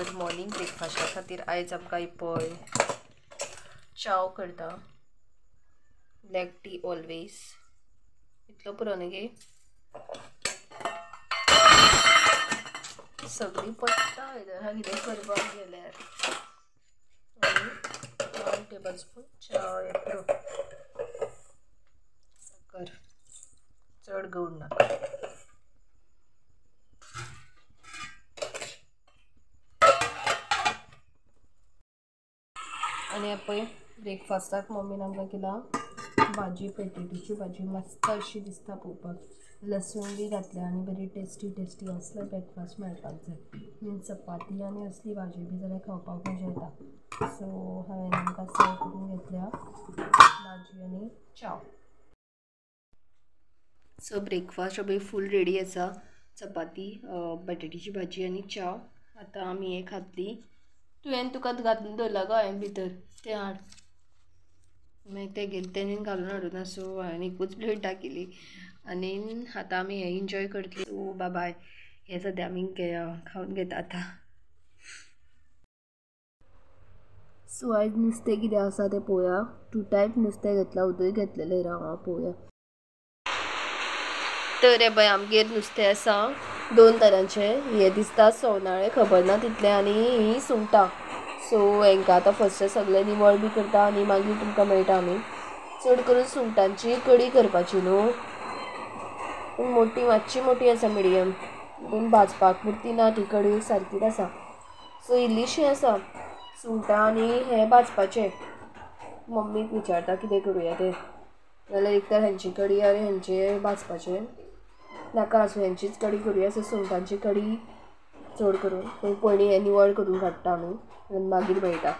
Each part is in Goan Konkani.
तर मॉर्निंग ब्रेकफास्टा खातीर आयज आमकां पळय चाव करता, ब्लॅक टी ऑलवेज. इतलो पुरो न्ही गे, सगळीं पडटा कितें करपाक गेल्यार. आनी 1 टेबल स्पून चाव पुरो, साकर चड गोड नाका. आनी पळय ब्रेकफास्टाक मम्मीन आमकां केला भाजी, पेटेटीची भाजी मस्त अशी दिसता पळोवपाक. लसूण बी घातल्या आनी बरी टेस्टी टेस्टी असलो ब्रेकफास्ट मेळपाक जाय. मीन चपाती आनी असली भाजी बी जाल्यार खावपाक मजा येता. सो हांवें आमकां सर्व करून घेतल्या भाजी आनी चाव. So breakfast B full ready आसा, चपाती, बटाटीची भाजी आनी चाव. आतां आमी हें खातली. तुवें तुका घातून दवरला गो हांवें भितर तें हाड. मागीर तें गेले तेणेन घालून हाडूना, सो हांवें एकूच प्लेट दाखयली. आनी आतां आमी हें एन्जॉय करतली. सो बाय, हें सद्या आमी खावन घेता आतां. सो आयज नुस्तें कितें आसा तें पळोवया. 2 टायप नुस्तें घेतलां, उदय घेतलेलें राव हांव पळोवया. तर हे पळय आमगेर नुस्तें आसा 2 तरांचें. हें दिसता सोनाळे, खबर ना तितलें, आनी ही सुंगटां. सो हेंकां आतां फर्स्ट सगळें निवळ बी करता आनी मागीर तुमकां मेळटा आमी. चड करून सुंगटांची कडी करपाची न्हू, पूण मोटी मातशी मोटी आसा, मिडियम, पूण भाजपाक पुरती ना ती, कडी सारकीच आसा. सो इल्लीशी आसा सुंगटां आनी हें भाजपाचें. मम्मीक विचारता कितें करुया तें, जाल्यार एक तर हेंची कडी आनी हेंचें भाजपाचें नाका आसूं, हेंचीच कडी करुया. सो सुंगटांची कडी चड करून, पूण पयलीं हें निवळ करून काडटा आमी आनी मागीर मेळटा.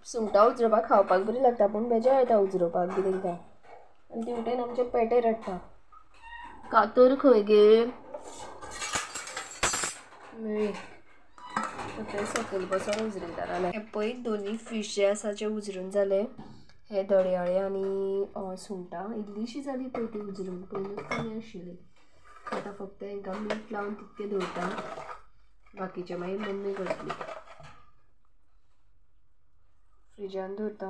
सुंगटां उजरोवपाक खावपाक बरी लागता, पूण बेजार येता उजरोवपाक बी तेंकां. आनी तेवटेन आमचे पेटे रडटा. कातर खंय गे मेळ्ळी, ते सकयल बसून उजरयता. जाल्यार पळय दोनी फीश जे आसा जे उजरून जाले, हे दडयाळे आनी सुंगटां इल्लीशी जाली पळय ती उजरून, पयलींच कमी आशिल्ली. आतां फक्त हेंकां मीठ लावन तितकें दवरता, बाकीचें मागीर मम्मी करतली. फ्रिजान दवरता,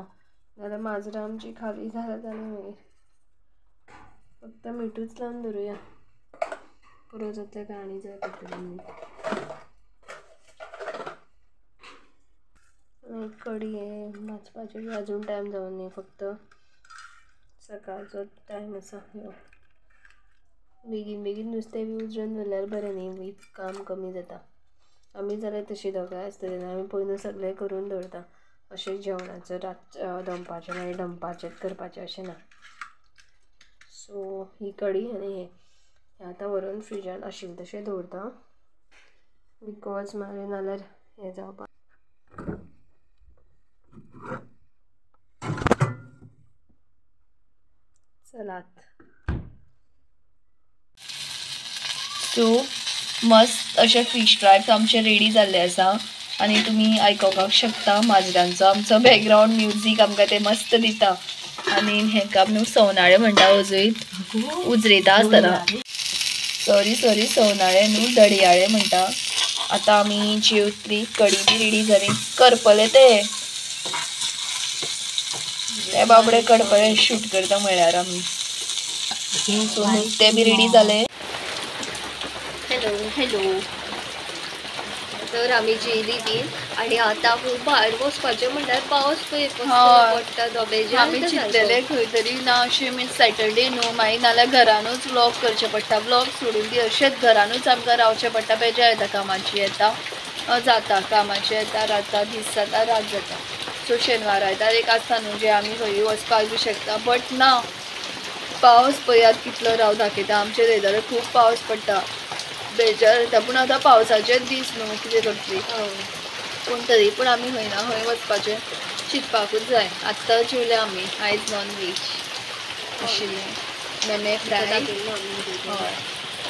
नाल्यार माजरां आमची खाली जाल्यार जालें मागीर. फक्त मिठूच लावन दवरुया, पुरो जातलें काय आनी जाय पडटलें मीठ. कडी हें भाजपाचें अजून टायम जावन न्ही, फक्त सकाळचो टायम आसा. यो बेगीन बेगीन नुस्तें बी उजरून दवरल्यार बरें न्ही, काम कमी जाता. आमी जाल्यार तशी दोगांय आसता तेन्ना आमी पयलू सगळें करून दवरता, अशें जेवणाचो रात दनपारचें मागीर दनपारचेंच करपाचें अशें ना. सो ही कडी आनी हें आतां व्हरून फ्रिजान आशिल्लें तशें दवरता, because मागीर नाल्यार हें जावपाक. चलात. सो मस्त अशे फिश फ्राय आमचे रेडी जाल्ले आसा आनी तुमी आयकोपाक शकता माजरांचो आमचो बॅकग्रावंड म्युजीक आमकां ते मस्त दिता. आनी हेंका न्हू सवनाळे म्हणटा, अजून उजरेता आसतना, सॉरी सॉरी सवनाळे न्हू दडयाळे म्हणटा. आतां आमी जेवतली, कडी बी रेडी जाली. करपले ते ते बाबडे कडपले शूट करता म्हळ्यार आमी. सो नुस्तें बी रेडी जालें. हॅलो हॅलो, तर आमी जेली बी आनी आतां भायर वचपाचें म्हणल्यार पावस पळय पडटा तो बेजार. आमी चिंतलेले खंय तरी ना अशें मीन सॅटरडे न्हू, मागीर नाल्यार घरानूच व्लॉग करचें पडटा. व्लॉग सोडून दी, अशेंच घरानूच आमकां रावचें पडटा. बेजार येता, कामाची येता जाता, कामाची येता राता, दीस जाता रात जाता. सो शेनवार आयतार एक आसता न्हू जे आमी खंय वचपाक बी शकता, बट ना पावस पळयात कितलो राव दाखयता. आमचे थंय जाल्यार खूब पावस पडटा, बेजार येता. पूण आतां पावसाचेच दीस न्हू, कितें करतली. पूण तरी पूण आमी खंय ना खंय वचपाचें चिंतपाकूच जाय. आत्तां जेवले आमी, आयज नॉन व्हेज आशिल्लें, मेमे फ्राय, हय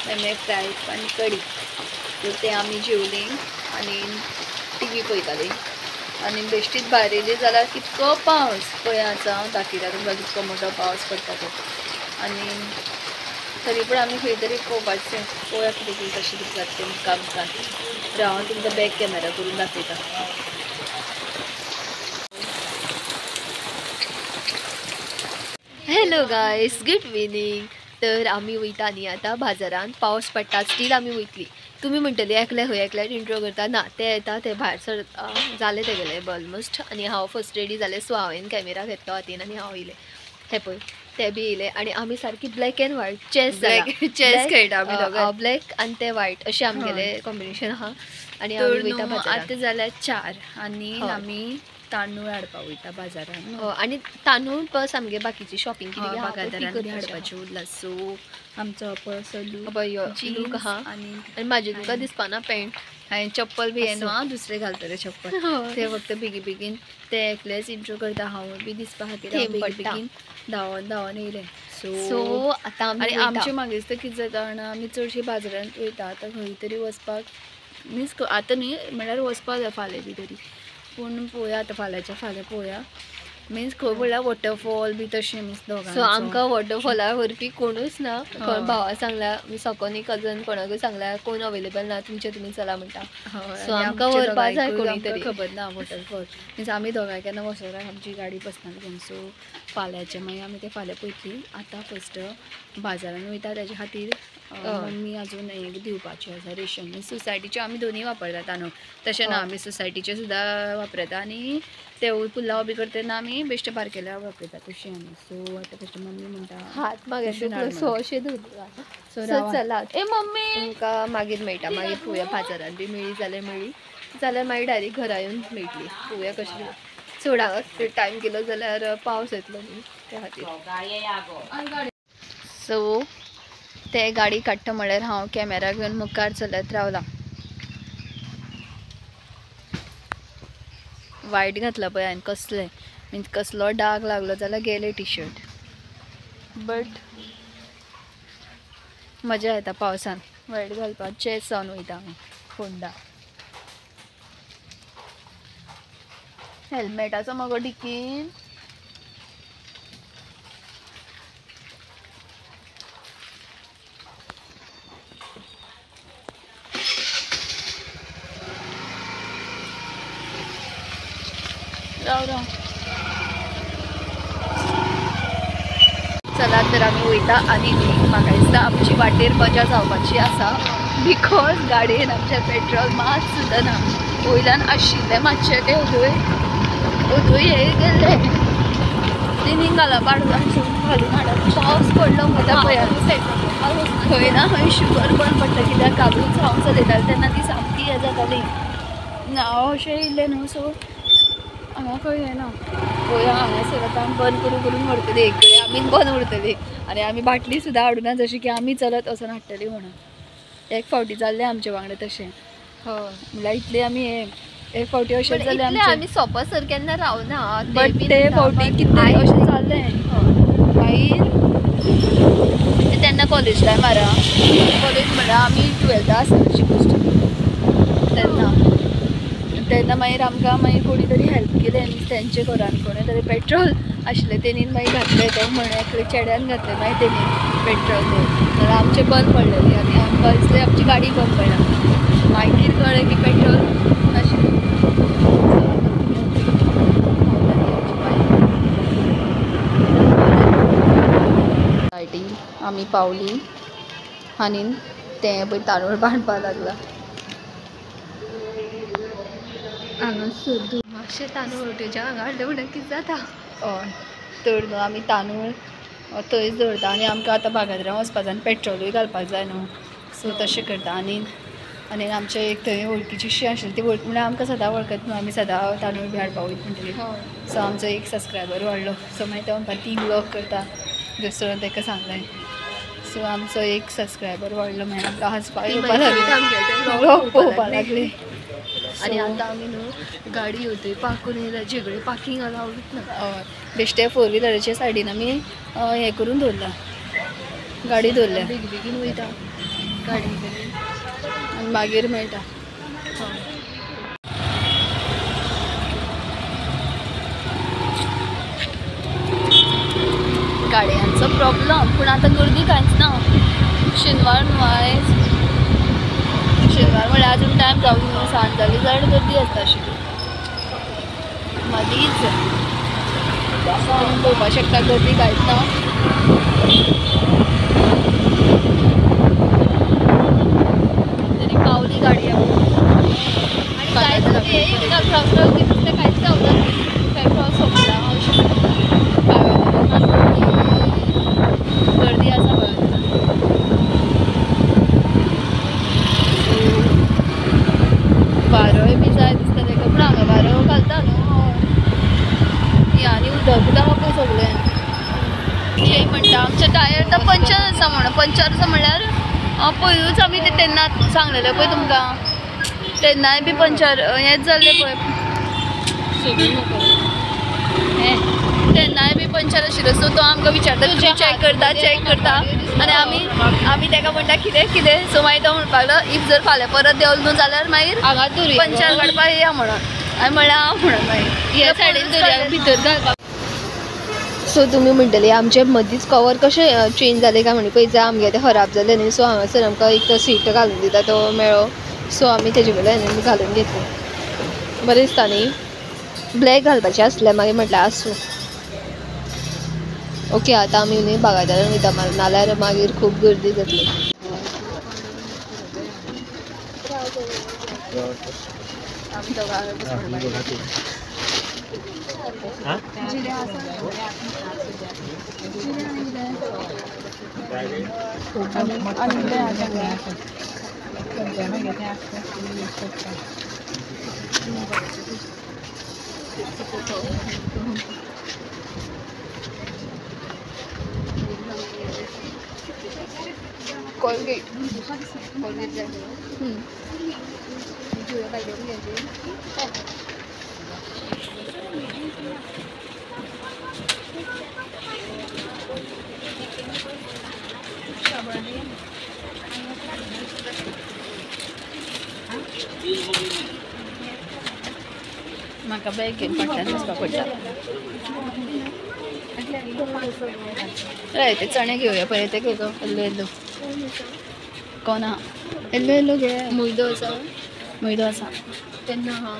मेमे फ्राय आनी कडी. सो तें आमी जेवलीं आनी टी व्ही पळयतालीं. आनी बेश्टीच भायर येयली जाल्यार कितको पावस पळय आतां दाखयता तुमकां कितको मोठो पावस पडटा तो. आनी तरी पण आमी खंय तरी पळोवपाचें, पळोवया कितें कितें कशें कितें जाता तें मुखार मुखार. हांव तुमकां बॅक कॅमेरा करून दाखयता. Hello guys, good evening. तर आमी वयता न्ही आतां बाजारान, पावस पडटा स्टील आमी वयतली. तुमी म्हणटली एकले खंय एकल्याक इंट्रो करता ना, ते येता ते भायर सर जाले तेगेले ऑलमोस्ट आनी हांव फर्स्ट रेडी जालें. सो हांवें कॅमेरा घेतलो हातीन आनी हांव येयलें. हे पळय ते बी येयले आनी आमी सारकी black and white chess chess खेळटा आमी दोगां, ब्लॅक आनी ते व्हायट अशें आमगेलें कॉम्बिनेशन आहा. आनी आमी वयता बाजारान. आतां जाल्यार 4 आनी आमी तांदूळ हाडपाक वयता बाजारान. आनी तांदूळ प्लस आमगे बाकीची शॉपिंग कितें बाजारान हाडपाचें उरलां. सो आमचो पळय लूक आहा आनी म्हाजे तुका दिसपाना पॅन्ट. हांवें चप्पल बी हें न्हू आं, दुसरें घालतलें चप्पल. ते फक्त बेगी बेगीन ते एकलेच इंट्रो करता, हांव बी दिसपा खातीर बेगी बेगीन धांवन धांवन येयलें. सो आतां आनी आमचें मागीर तर कितें जाता जाणा, आमी चडशीं बाजारांत वयता. आतां खंय तरी वचपाक मिन्स आतां न्ही म्हणल्यार वचपाक जाय फाल्यां बी तरी, पूण पळोवया आतां फाल्यांच्या फाल्यां पळोवया. मिन्स खंय म्हणल्यार वॉटरफॉल बी तशें मिन्स दोगां. सो आमकां वॉटरफॉलार व्हरपी कोणूच ना. कोण भावा सांगला, सकोनी कजन कोणाकूय सांगला, कोण अवेलेबल ना, तुमचे तुमी चला म्हणटा. सो आमकां व्हरपा जाय कोणी तरी. खबर ना वॉटरफॉल मिन्स आमी दोगांय केन्ना वचना, आमची गाडी बसना घेवन. सो फाल्यांचे मागीर आमी ते फाल्यां पळयतली. आतां फर्स्ट बाजारान वयता, तेज्या खातीर मम्मी अजून एक दिवपाची आसा रेशन. सोसायटीचे आमी दोनूय वापरतात तांदूळ, तशें ना आमी सोसायटीचे सुद्दां वापरता आनी तेवूय पुलाव बी करता तेन्ना आमी बेश्टे बारकेल्या वापरता तशी आमी. सो आतां बेश्टे मम्मी म्हणटा हात मागीर सो अशें धरला. सो चला ए मम्मी, तुमकां मागीर मेळटा. मागीर पळोवया बाजारान बी मेळ्ळी जाल्यार मेळ्ळी, जाल्यार मागीर डायरेक्ट घरा येवन मेळटली. पळोवया कशें चड टायम केलो जाल्यार पावस येतलो न्ही त्या खातीर. सो ते गाडी काडटा म्हळ्यार हांव कॅमेरा घेवन मुखार चलत रावलां. वायट घातला पळय हांवें, कसलें मिन्स कसलो डाग लागलो जाल्यार गेले टी शर्ट. बट मजा येता पावसान वायट घालपाक. चेस जावन वयता हांव फोंडा. हेल्मेट आसा मगो डिकीन. राव राव. चला तर आमी वयता आनी म्हाका दिसता आमची वाटेर मजा जावपाची आसा, because गाडयेन आमच्या पेट्रोल मात सुद्दां ना. वयल्यान आशिल्लें मातशें तें उदय उदय हे गेल्लें तिनींग घाला घालून हाडप. पावस पडलो म्हणटा पळय खंय ना खंय शुगर बंद पडटा, कित्याक काबूच हांव चलयतालें तेन्ना ती सामकी हें जाताली ना अशें येयलें न्हू. सो हांगा खंय येना पळोवया, हांगासर आतां आमी बंद करून करून व्हरतली एक कडेन, आमीच बंद उरतली आनी आमी बाटली सुद्दां हाडुना, जशी की आमी चलत वचून हाडटली म्हणून. एक फावटी जाल्लें आमचे वांगडा तशें. हय म्हणल्यार इतले आमी एक फावटी अशें जालें आमचें, आमी सोंपसर केन्ना रावना, बट ते फावटी कितें अशें जालें. मागीर तेन्ना कॉलेज टायमार, कॉलेज म्हणल्यार आमी 12th आसतना गोश्ट तेन्ना तेन्ना मागीर आमकां मागीर कोणी तरी हेल्प केलें तेंचे घरान कोणें तरी पेट्रोल आशिल्लें तेणीन मागीर घातलें, तो म्हण एकले चेड्यान घातलें मागीर तेणीन पेट्रोल तें, जाल्यार आमचें बंद पडलेलें आनी आमकां दिसलें आमची गाडी बंद पडल्या. मागीर कळ्ळें की पेट्रोल नाशिल्लें. लायटी आमी पावली आनी तें पळय तांदूळ बांदपाक लागला. हांगा मातशें तांदूळ तेज्या हांगा हाडलें म्हणल्यार कितें जाता. हय तर न्हू आमी तांदूळ थंयच दवरता आनी आमकां आतां बागाद्रा वचपा जाय आनी पेट्रोलूय घालपाक जाय न्हू. सो तशें करता. आनी आनी आमचे एक थंय वळखीची आशिल्ली ती वळख म्हणल्यार आमकां सदां वळखत न्हू, आमी सदां तांदूळ बी हाडपाक वयता म्हणटकीर. सो आमचो एक सबस्क्रायबर वाडलो. सो मागीर तो म्हणपा 3 व्लॉग करता दुसरो ताका सांगलें. सो आमचो एक सबस्क्रायबर वाडलो, मागीर आमकां हांसपाक येवपाक लागलें, व्लॉग पळोवपाक लागले. आनी आतां आमी न्हू गाडी येवतय पार्क करून येयल्या, झगडे पार्कींग अलावडूच ना. हय बेश्टे 4 व्हिलराच्या सायडीन आमी हें करून दवरलां, गाडी दवरल्या. बेगी बेगीन वयता गाडी कडेन आनी मागीर मेळटा. गाडयांचो प्रॉब्लम, पूण आतां गर्दी कांयच ना. शेनवार न्हू आयज, शेनवार म्हळ्यार अजून टायम जावंक न्हू, सांज जाली जाल्यार गर्दी आसता आशिल्ली मदींच. पळोवपाक शकता गर्दी कांयच ना. तरी पावली गाडी आनी कांयच नुस्तें कांयच गावना, पेट्रोल सोंपला अशें गर्दी आसा पळय. वारोय बी जाय दिसता तेका, पूण हांगा वारो घालता न्हू ही आनी उदक उदक पळय सगळें. हे म्हणटा आमचे टायर तर पंचर आसा म्हणून, पंचर आसा म्हणल्यार पयरूच आमी ते तेन्ना सांगलेलें पळय तुमकां, तेन्नाय बी पंचर हेंच जाल्लें पळय, हें तेन्नाय बी पंचर आशिल्लो. सो तो आमकां विचारता चॅक करता चॅक करता आनी आमी आमी ताका म्हणटा कितें कितें. सो मागीर तो म्हणपाक लागलो if जर फाल्यां परत देंवलो न्हू जाल्यार मागीर पंचर काडपाक येया म्हणून. हांवें म्हणलें आं म्हणून मागीर ह्या सायडीन दर्या भितर घालपाक. सो तुमी म्हणटले आमचे मदींच कवर कशें चेंज जालें काय म्हणी, पळय आमगे तें खराब जालें न्ही. सो हांगासर आमकां एक तो सीट घालून दिता तो मेळ्ळो, सो आमी तेजे वयल्यान घालून घेतलें. बरें दिसता न्ही, ब्लॅक घालपाचें आसलें, मागीर म्हटल्यार आसूं. ओके आतां आमी न्ही बागायतदारान वयता, नाल्यार मागीर खूब गर्दी जातली. कोलगेट म्हाका बॅग घेवन फाटल्यान वचपाक पडटा. राय ते चणे घेवया पळय, ते घेतो येल्लो येल्लो कोण आहा, येल्लो येल्लो घे. मैदो आसा, मैदो आसा तेन्ना आहा,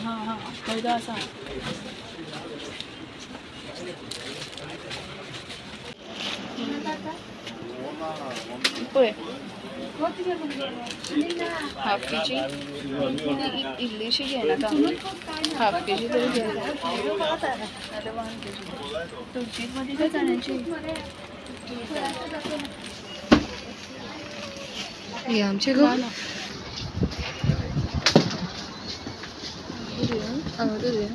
हां हां मैदो आसा. पळय हाफ केजी इल्लीशी घेनाका, हाफ केजी तरी घे, नाल्यार 1 केजी. तुमचीच मदीं काय चण्याची? हे आमचे गो हांगा धरया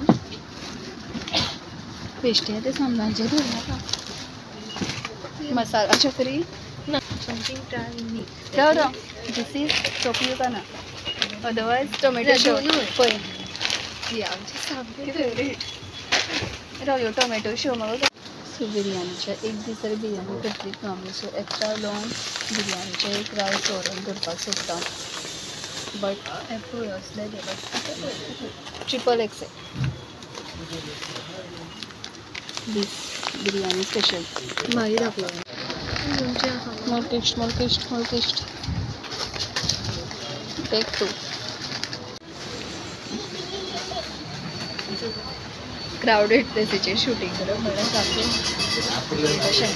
बेश्टें तें सामनाचें धरनाका. मसाला चकरी ना, समथिंग ट्राय मी. राव राव, this is टोपियोकाना, अदरवायज टोमॅटो शेव. पळय ही आमची सामकी फेवरेट. राव ह्यो टोमॅटो शेव म्हाका. सो बिरयानीच्या एक दीस तरी बिरयानी करतलीच न्हू आमी. सो एक्स्ट्रा लॉंग बिरयानीचें एक रायस व्हरोन करपाक सोदता, बट हें पळय असलें बट ट्रिपल एक्सेल दीस बिरयानी स्पेशल. मागीर आपलो more taste more taste more taste. Take 2. Crowded प्लेसीचेर shooting करप म्हणल्यार सामकें अशें.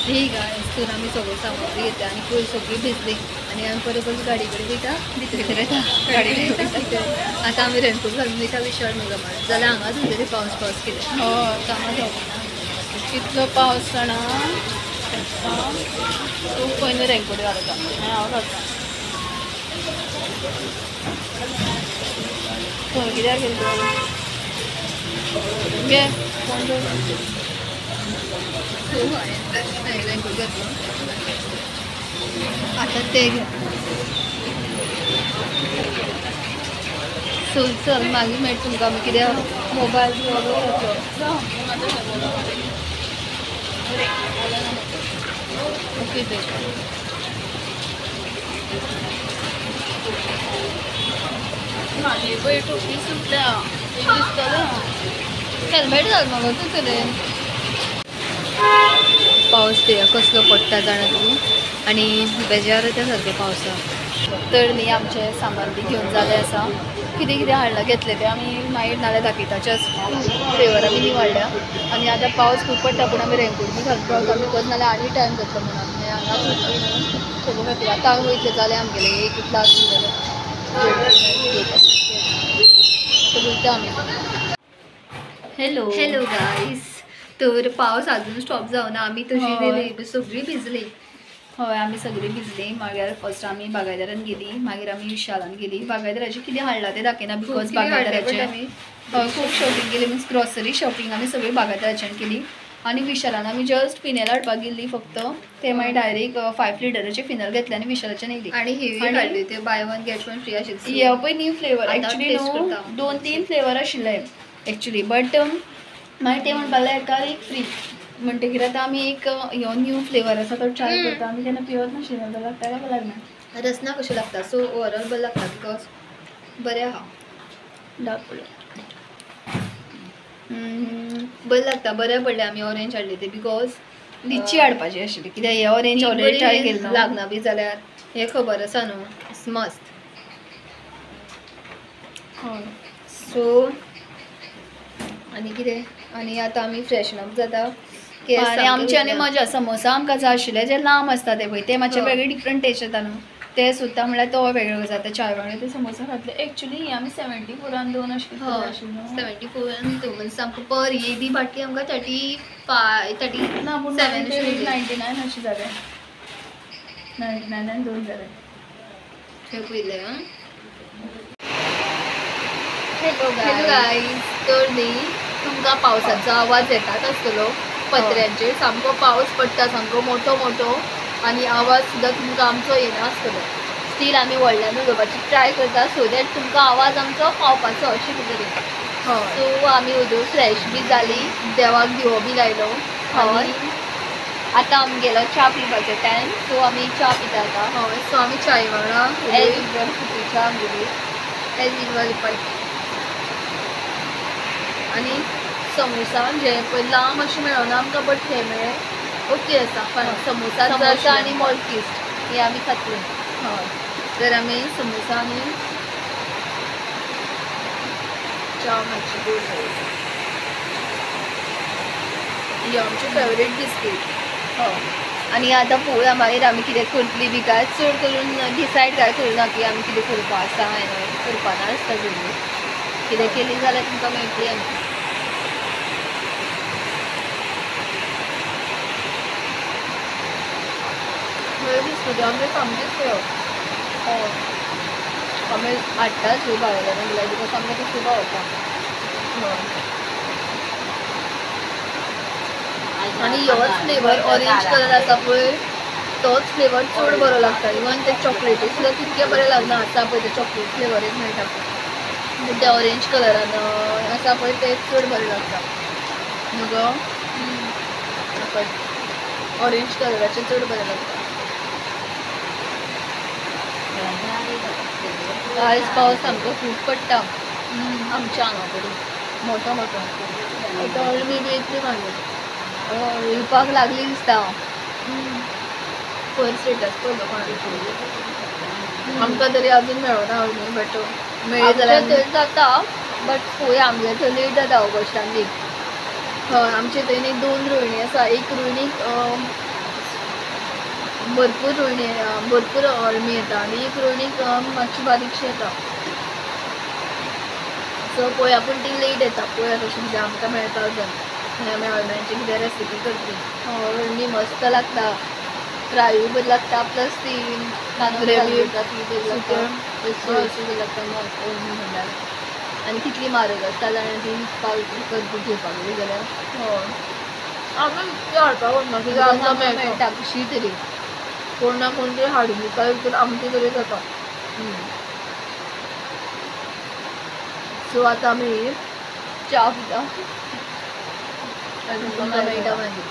ठीक आहे, तर आमी सगळं सामग्री घेतली आनी पयर सगळी भिजली आनी आमी परत परत गाडी कडेन वयता, भितर येता, गाडी कडेन वयता. आतां आमी रेनकोट घालून वयता विशाल मेगा जाल्यार हांगाच उरतली पावस पावस कितें. हय कामां जावपा ना, कितलो पावस जाणा, तूं पयलीं रेनकोट घालता आनी हांव घालता. खंय कित्याक गेली घे फोन दवर. रेनकोट घातलो आतां ते घे. सो चल मागीर मेळटा तुमकां आमी, कित्याक मोबायल घातलो. ओके ते म्हाजी पळय टोपी सुटल्या. दिसतलें. हेल्मेट घाल मगो तूं चलय. पावस ते कसलो पडटा जाणा तूं आनी बेजार येता सारकें पावसाक. तर न्ही आमचें सामान बी घेवन जालें आसा. कितें कितें हाडलां घेतलें तें आमी मागीर नाल्यार दाखयता. जस्ट फ्लेवर आमी न्ही हाडल्या. आनी आतां पावस खूब पडटा पूण आमी रेनकोट बी घालून रावता because नाल्यार आनी टायम जातलो म्हणून आमी हांगाच उरतली न्हू तेजे खातीर. आतां आमी वयतले जालें आमगेलें एक ग्लास उरलेलें वयता आमी. हॅलो हॅलो गायस, तर पावस अजून स्टॉप जावना. आमी तशी गेली सगळी भिजली. हय आमी सगळी भिजली. मागीर फर्स्ट आमी बागायदारान गेली, मागीर आमी विशालान गेली. बागायदाराचें कितें हाडलां तें दाखयना because बागायदाराचें खूब शॉपिंग केली, मिन्स ग्रॉसरी शॉपिंग आमी सगळी बागायदाराच्यान केली. आनी विशालान आमी जस्ट फिनेल हाडपाक गेल्ली फक्त, ते मागीर डायरेक्ट 5 लिटराचें फिनेल घेतलें आनी विशालाच्यान येयली. आनी हेवी हाडली ते buy 1 get 1 free आशिल्ली. हे पळय न्यू फ्लेवर एक्चुली न्हू 2-3 फ्लेवर आशिल्ले एक्चुली, बट मागीर ते म्हणपाक लागले एकार एक फ्री. म्हणटकीर आतां आमी एक ह्यो न्यू फ्लेवर आसा तो ट्राय करता. आमी केन्ना पिवत नाशिल्लें, बरें लागता काय बरें लागना रसना कशें लागता. सो ओवरऑल बरें लागता because बरें आहा. दाखयलो बरें लागता. बरें पडलें आमी ऑरेंज हाडली ते because लिची हाडपाची आशिल्ली कित्याक हे ऑरेंज ऑलरेडी ट्राय केल्लो. लागना बी जाल्यार हें खबर आसा न्हू मस्त. हय सो आनी कितें, आनी आतां आमी फ्रेशन अप जाता. आनी आमची आनी मजा समोसा आमकां जाय आशिल्ले जे लांब आसता ते पळय, ते मातशे वेगळे डिफरंट टेस्ट येता न्हू, ते सुद्दां म्हणल्यार तो वेगळो जाता चाय वांगडा ते समोसा खातले. एक्चुली आमी 74 2 अशें आशिल्ले. 74 2 मिन्स आमकां पर येदी बाटली आमकां 35 37 ना पूण 99 अशें जालें. 99 2 जालें. थंय पयलें. हॅलो गायज, तर न्ही तुमकां पावसाचो आवाज येतात आसतलो पत्र्यांचेर. सामको पावस पडटा सामको मोठो मोठो आनी आवाज सुद्दां तुमकां आमचो येना आसतलो. स्टील आमी व्हडल्यान उलोवपाची ट्राय करता सो that तुमकां आवाज आमचो पावपाचो अशें कितें तरी. सो आमी उदक फ्रेश बी जाली, देवाक दिवो बी लायलो. हय आतां आमगेलो च्या पिवपाचो टायम, सो आमी च्या पिता आतां. हय सो आमी चाय वांगडा एज युजल सुकी च्या आमगेली एज युजल. आनी समोसा जे पळय लांब अशें मेळना आमकां, बट हे मेळ्ळे ओके आसा. समोसा समोसा आनी मॉल्किस्ट हे आमी खातले. हय तर आमी समोसा आनी च्या मातशी गोड जाली. ही आमची फेवरेट बिस्कीट. हय आनी आतां पळोवया मागीर आमी कितें करतली बी काय. चड करून डिसायड काय करुना की आमी कितें करपा आसा करपा ना आसता जरूर. कितें केली जाल्यार तुमकां मेळटली आमची. बिस्कुटी आमगे सामकेच हय आमी हाडटाच न्हू भायल्यान गेल्यार because आमकां ती खूब आवडटा. आनी होच फ्लेवर ऑरेंज कलर आसा पळय तोच फ्लेवर चड बरो लागता. इवन ते चॉकलेटी सुद्दां तितके बरें लागना आसा पळय ते चॉकलेट फ्लेवर एक मेळटा पळय, ते ऑरेंज कलरान आसा पळय ते चड बरें लागता न्हू गो. ऑरेंज कलराचे चड बरें लागता. आयज पावस सामको खूब पडटा आमच्या हांगा कडेन मोठो मोठो. आतां अळमी बी येतली मागीर येवपाक लागली दिसता. पयर स्टेटस पळयलो कोणाचो, आमकां तरी अजून मेळना अळमी, बट मेळ्ळी जाल्यार थंय जाता. बट पळोवया आमगे थंय लेट जाता ऑगस्टान बी. हय आमचे थंय न्ही 2 रोयणी आसा. एक रोयणीक भरपूर रोयणी भरपूर अळमी येता आनी एक रोयणीक मातशी बारीकशी येता. सो पळोवया, पूण ती लेट येता. पळोवया कशें कितें आमकां मेळपाक जाय. मागीर आमी अळम्यांची कितें रेसिपी करतली. अळमी मस्त लागता, फ्रायूय बरी लागता, प्लस ती ग्रेवी ती बरी लागता, बरी लागता मस्त अळमी म्हणल्यार. आनी कितली म्हारग आसता जाणा ती विकपाक विकत घेवपाक गेली जाल्यार. हय आमी विकती हाडपाक वचना कित्याक आमकां मेळटा कशी तरी कोण ना कोण तरी हाडून दिता, तर आमचें तरी जाता. सो आतां आमी च्या पिता मेळटा मागीर.